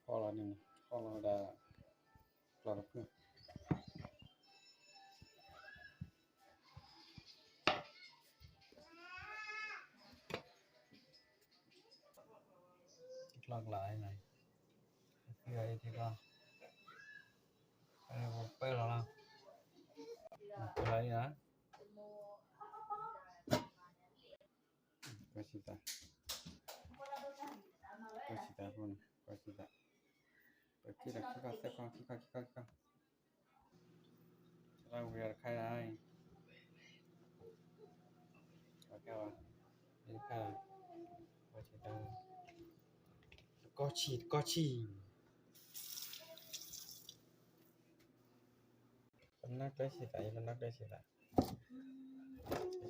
ဃီလီၤန့ၣ် ဃီလီၤဝဲဒၣ် ကျီၢ်တဖု ထံကျီၢ်ကျါန့ၣ် ထံကျီၢ်အံၤ ထံကျီၢ် ပၢလီၤလီၤ ပၢလီၤလီၤ ကွၢ်စံးသး ကွၢ်စံးသးဖိန့ၣ် ကွၢ်စံးသး ပၢခံဒီးခံခီသၢခီ ခံခီခံခီခံခီ တၢ်ဝံၤဒီးတခါအံၤ တခါ ကွၢ်စံးသး တကီၢ်ဆံး တကီၢ်ဆံး ပနၢ်ကျဲစံးသး ပနၢ်ကျဲစံးသး ပဆိ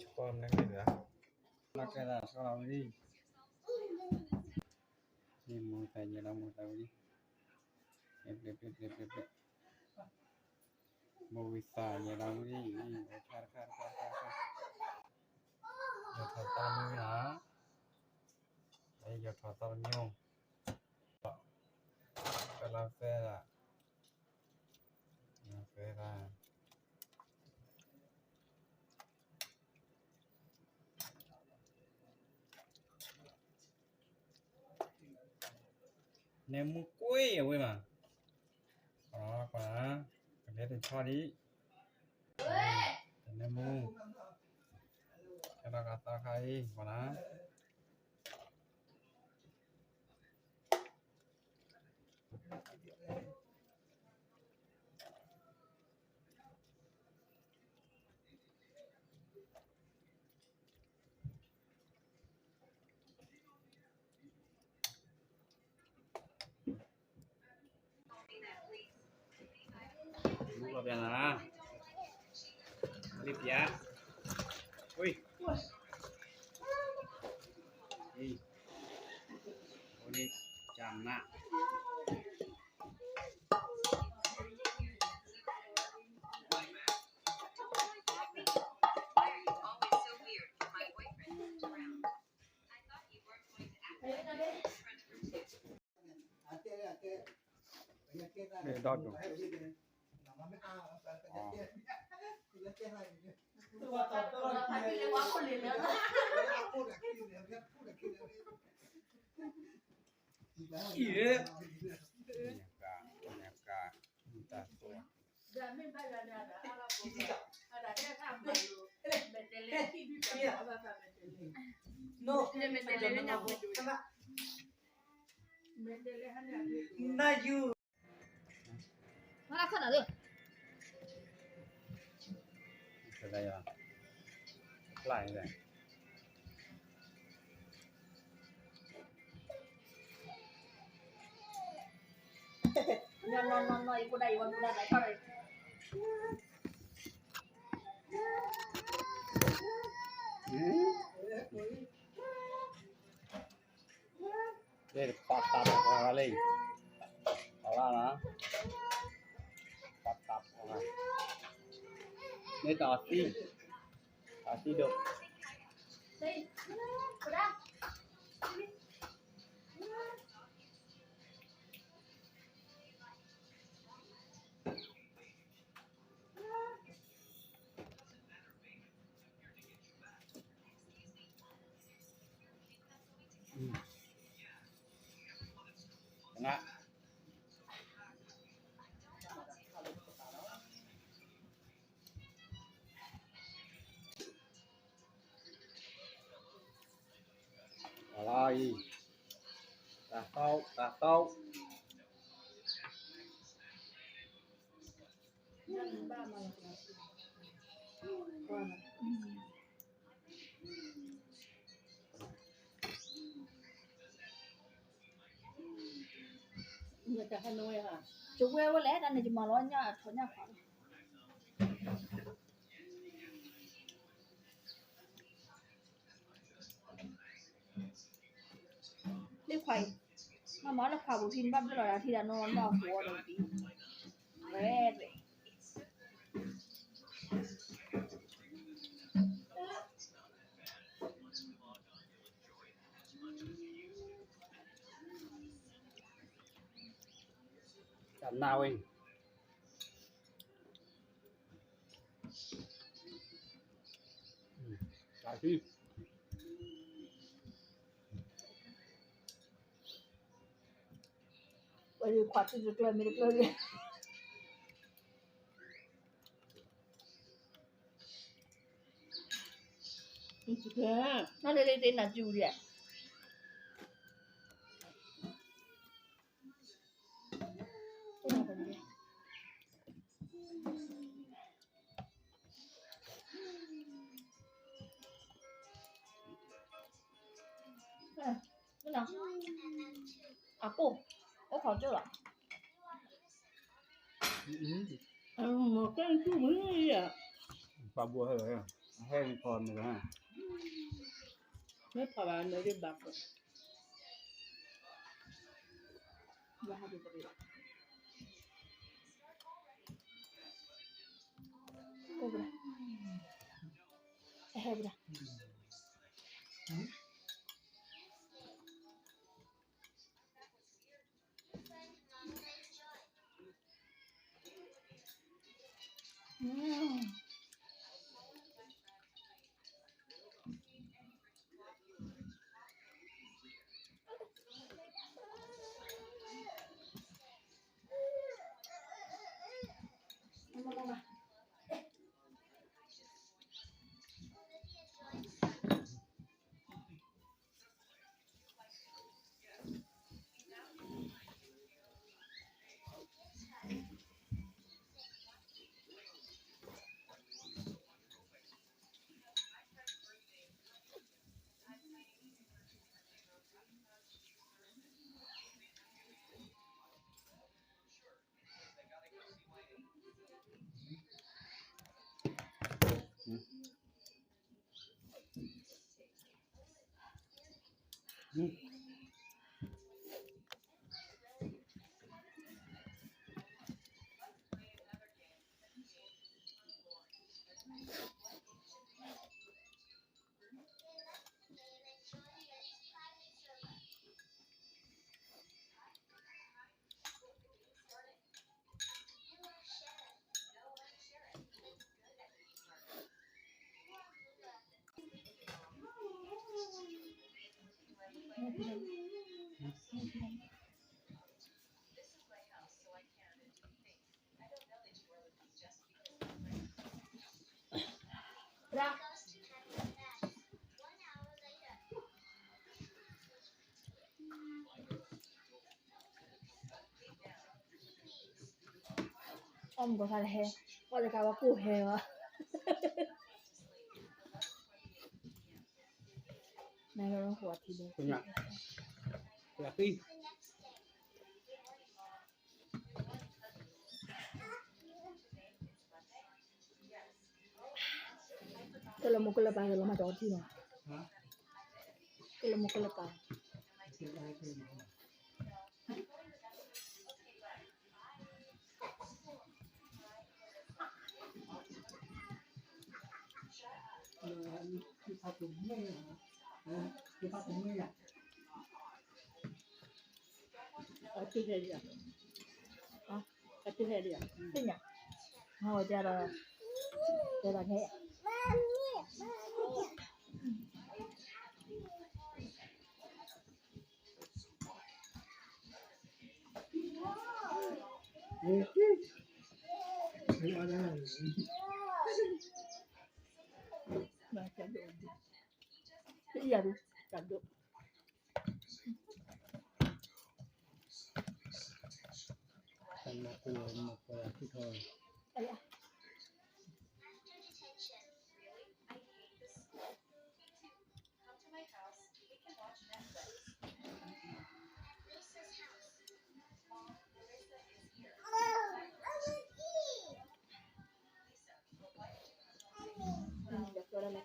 ကမိၣ်မနုၤလဲၣ် ပနၢ်ကျဲသး ဆိကမိၣ်ဝံၤလံ မ့ၢ်မိၢ်သးယဲလီၤမိၢ်သးဝံၤလံ ပျဲၢ်ပျဲၢ်ပျဲၢ်ပျဲၢ်ပျဲၢ် မိၢ်ဝံၤသးယဲလီၤဝံၤလံ တခါတခါတခါတခါ ယိၤထီၣ်သီတမံၤနီၤ ယိၤထီၣ်သီတမံၤ ပလီၤသဲဒၣ် လီၤသဲဒၣ် နဲမူကွ့ၢ်အဝ့ၢ်မး ကွၢ်နၤ ကလဲၤတဆီဒံး တနဲမူ ဟဲလီၤကသီခါအံၤ ကွၢ်နၤ မူလီၤပျၢၤနၤ လံပျၢၤ ဝံၤ အံၤ အိၣ်န့ၣ် ကၢ်မး ဒီးဒိၣ် အံၤ ညၣ်ကၣ် ညၣ်ကၣ် တၢ်သိ နယူ မၤလၢခၢၣ်နၤလၢ ကလၢယၤ ဖျါအံၤလဲၣ် နီၢ်နီၢ်နီၢ်နီၢ် ယကိးဒၣ်ယဝဲမူဒါတၢ်ခီၣ်ရၢၣ် လၢပာ်တၢ်ပှၤလၢ အလၢနီၤ ပာ်တၢ်ပှၤ မ့ၢ်တၢ်သံ တၢ်သံဒိၣ် အလါအံၤ တၢ်သီ တၢ်သီ ယဝဲဝဲလဲၣ် တၢ်န့ၣ်ယမၤလီၤညၣ်ထီၣ်ညၣ်ဖးလီၤ လၢခွါအံၤ မ့ၢ်မၤလၢခွါပူၤဖံနဘၣ်ဘျၢလီၤတၢ်ထံတၢ်နီၢ်နီၢ်အဃိဒီးဒ် ရဲရဲ As much as you use it, as much as you နၢ်ဝဲ, တၢ်သံ, ဝဲဒၣ်ခွါတံၢ်တကျၢၢ်မ့ၢ်တကျၢၢ်န့ၣ်, နလ့ၤလ့ၤတ့နၤစူၤဒံးဧါ. အပူၤ, အိၣ်ခိးကၠိလီၤ. မ့ၢ်ကဲထူၣ်မုၢ်ယဲ, ပှၤဘိဟဲလီၤ, ဟဲကီးမ့ၢ်လီၤ, မ့ၢ်ဖးဘၣ်နဒ်ဘၣ်ကီး, ဘၣ်ဟးဒ်တရံး, အိၣ်ဘၣ်, ဟဲဘၣ်. အီၣ်မူကီၢ်ခါတဟဲ, ပှၤတကးဝဲကိၢ်ဟဲဘၣ်, နဟဲလီၤဃိးထံလၢ, ကလၢမိၢ်ကလၢပၢ်ကလီၤမၤကီထံနီၤ, ကလၢမိၢ်ကလၢပၢ် အတုၤဟဲဒံးဧါ, အတုၤဟဲဒံးဧါ, သ့ၣ်ညါ, ဟောကြတော့, တဲတာခဲ, မၤကဒိၣ်, ယၤဒုး, ကဒိၣ်. တၢ်ခါအံၤတဲာ်လၢၤ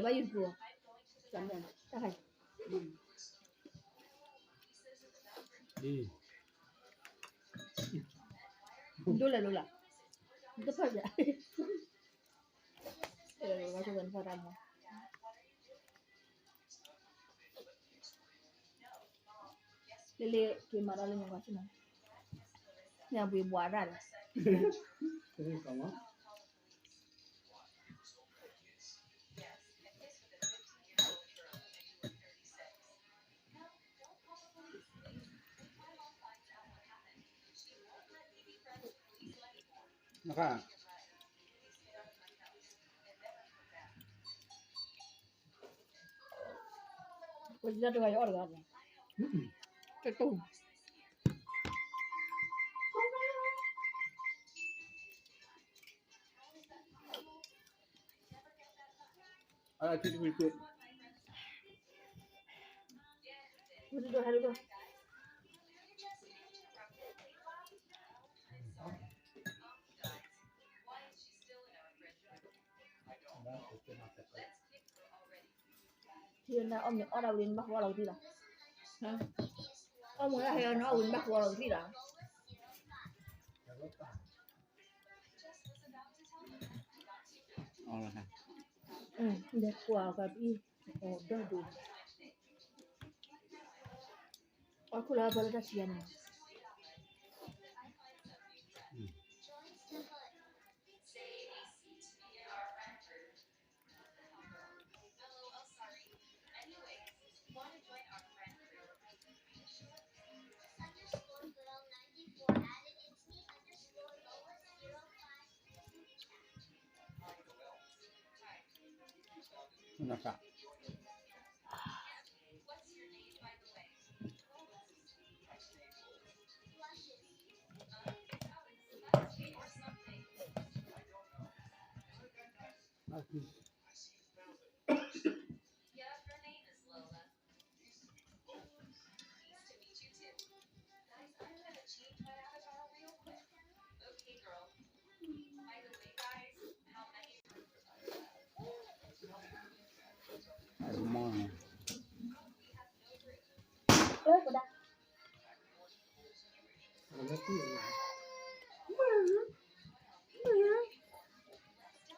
ဘၣ်ယုၢ်တပူၤ, တၢ်ခါအံၤ, ဒိၣ်လဲၣ်လိၤလၢ်, တဖၣ်ယၤ, အဲ, ဝဲကဝဲနဖးတၢ်မီၤ, လၢလၢက့ၤမၤတၢ်လၢညါကွၢ်ဆ့ၣ်နီၤ, ညၣ်ဘှံးဘှါတၢ်ဒီး နခါ, ဝဲဒၣ်တဂၤယအီၣ်တဂၤ, တတူၢ် ထံနအီၣ်မ့ၤအီၣ်ဒၣ်ဝံၤန့ၣ် ဘၣ်ဃုအီၣ်လီၤက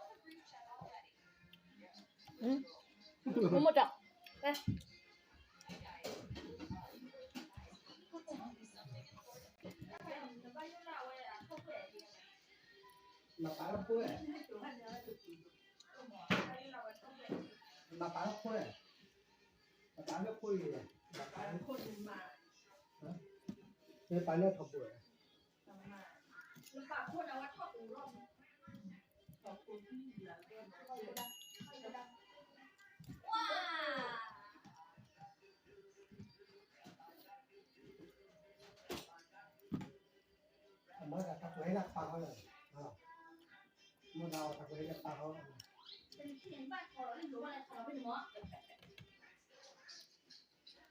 သံၣ်လီၤ, အီၣ်မ့ၤဒၣ်ဟဲအီၣ်န့ၣ် အီၣ်ဝံၤန့ၣ် ဘၣ်ဃုအီၣ်လီၤကသံၣ်လီၤ, လဲၤကွၢ်အီၤကသံၣ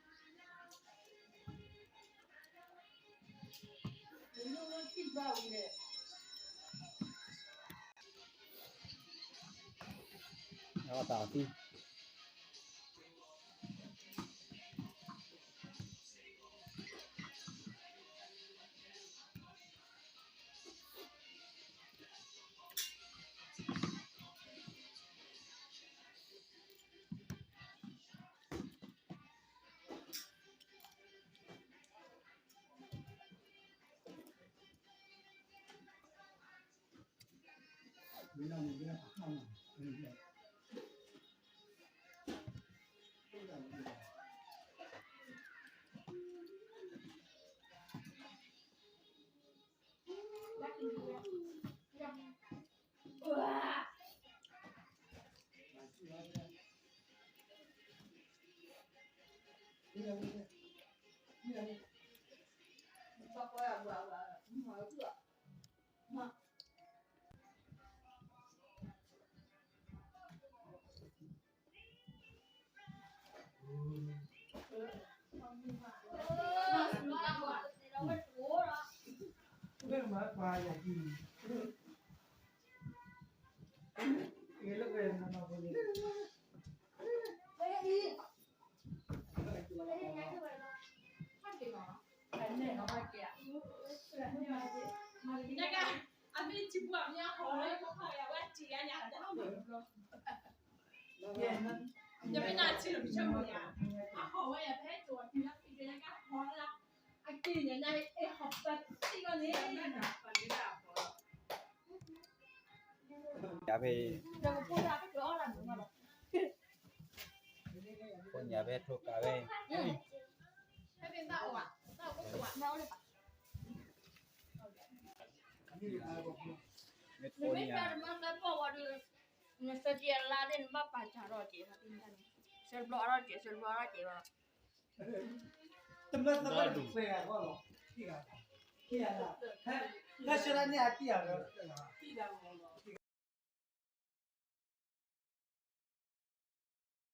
်, အီၣ်ဒၣ်ဒိၣ်, အီၣ်ခိၣ်လၢအဘၢလၢတၢ်ဆံးယၤန့ၣ် ယမ့ၢ်နၤထံၣ်လီၤပဆိကမိၣ်ယၤ, အဟီၣ်ဝဲယၤဖဲကၠိၤအပံၤလၢကံၤကဲညါကဟီၣ်လၢ, အက့ၤညါညါအ့ၣ်ဟီၣ်ပသံၣ်လီၤန့ၣ်, ယၤဖဲ, ဖိညၣ်ဖဲထိၣ်ကးဝဲ, မ့ၢ်ဖိညၣ်, နမ့ၢ်ပၢ်တမၢလၢပီၢ်ဝဲဒီး, နသးတယံာ်လါဒ်နဘၣ်ပာ်စၢၤထီၣ်က့ၤ, ဆၢဘျီအါထီၣ်က့ၤ, ဆၢဘျီအါထီၣ်က့ၤဘၣ်, တမၢသၢဘၢၣ်ဒုး, လၢဆၢလၢန့ၣ်အတံၢ်အီၤဒီး,